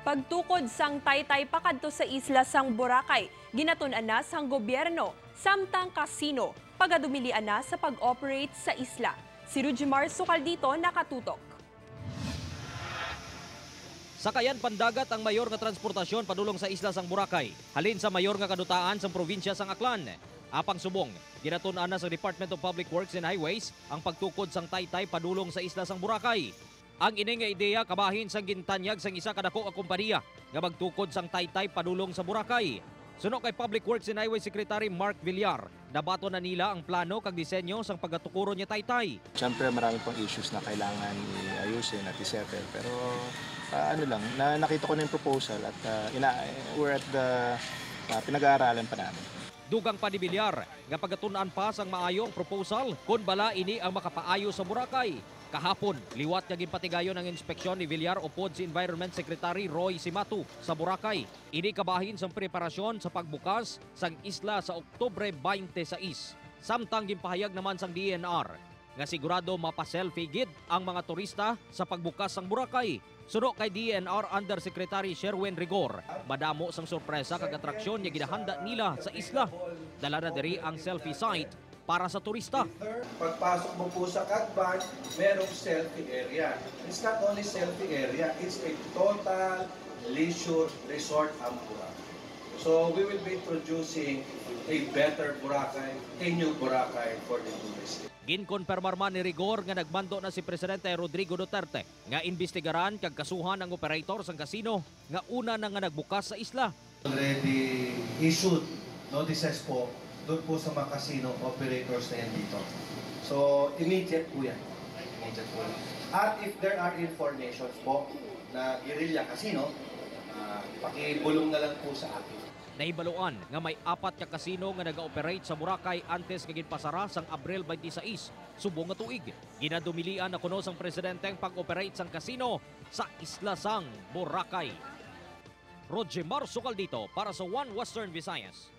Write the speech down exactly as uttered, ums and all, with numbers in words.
Pagtukod sang Taytay pakadto sa isla sang Boracay, ginatun-an na sang gobyerno, samtang casino pagadumilian na sa pag-operate sa isla. Si Rujimar Sukaldito nakatutok. Sakayan pandagat ang mayor nga transportasyon padulong sa isla sang Boracay, halin sa mayor nga kadutaan sang probinsya sang Aklan. Apang subong, ginatun-an na sa Department of Public Works and Highways ang pagtukod sang Taytay padulong sa isla sang Boracay. Ang ini nga ideya kabahin sang gintanyag sang isa ka dako nga kompanya nga magtukod sang Taytay padulong sa Boracay. Suno kay Public Works and Highway Secretary Mark Villar, nabaton na nila ang plano kag disenyo sang pagatukuron nga Taytay. Siyempre, marami pang issues na kailangan i-ayusin at i-settle. Pero ah, ano lang, na nakita ko na yung proposal at ah, ina we're at the ah, pinag-aaralan pa namin. Dugang pa ni Villar nga pagatun-an pa sang maayo ang proposal kon bala ini ang makapaayo sa Boracay. Kahapon, liwat nga ginpatigayon ang inspeksyon ni Villar upod si Environment Secretary Roy Simato sa Boracay. Ini kabahin sang preparasyon sa pagbukas sang isla sa Oktubre twenty-six. Samtang ginpahayag naman sang D E N R nga sigurado mapa-selfie gid ang mga turista sa pagbukas sang Boracay. Suno kay D E N R Undersecretary Sherwin Rigor, madamo sang sorpresa kag atraksyon nga ginahanda nila sa isla. Dala na diri ang selfie site para sa turista. Pagpasok mo po sa Cadban, merong selfie area. It's not only selfie area, it's a total leisure resort ang Boracay. So we will be introducing a better Boracay, a new Boracay for the tourists. Ginkonpermar man ni Rigor nga nagmando na si Presidente Rodrigo Duterte nga imbestigaran kag kasuhan ang operator sang casino nga una na nga nagbukas sa isla. Already issued notices po doon po sa mga casino operators na yan dito. So, immediate po yan. Immediate po yan. At if there are informations po na guerrilla casino, ah, pakibulong na lang po sa akin. Nahibaluan nga may apat ka casino nga naga-operate sa Boracay antes nga ginpasara sang Abril twenty-six subong nga tuig. Ginadumilian na kuno sang presidente ang pag-operate sang casino sa isla sang Boracay. Rojimar Sukaldito para sa One Western Visayas.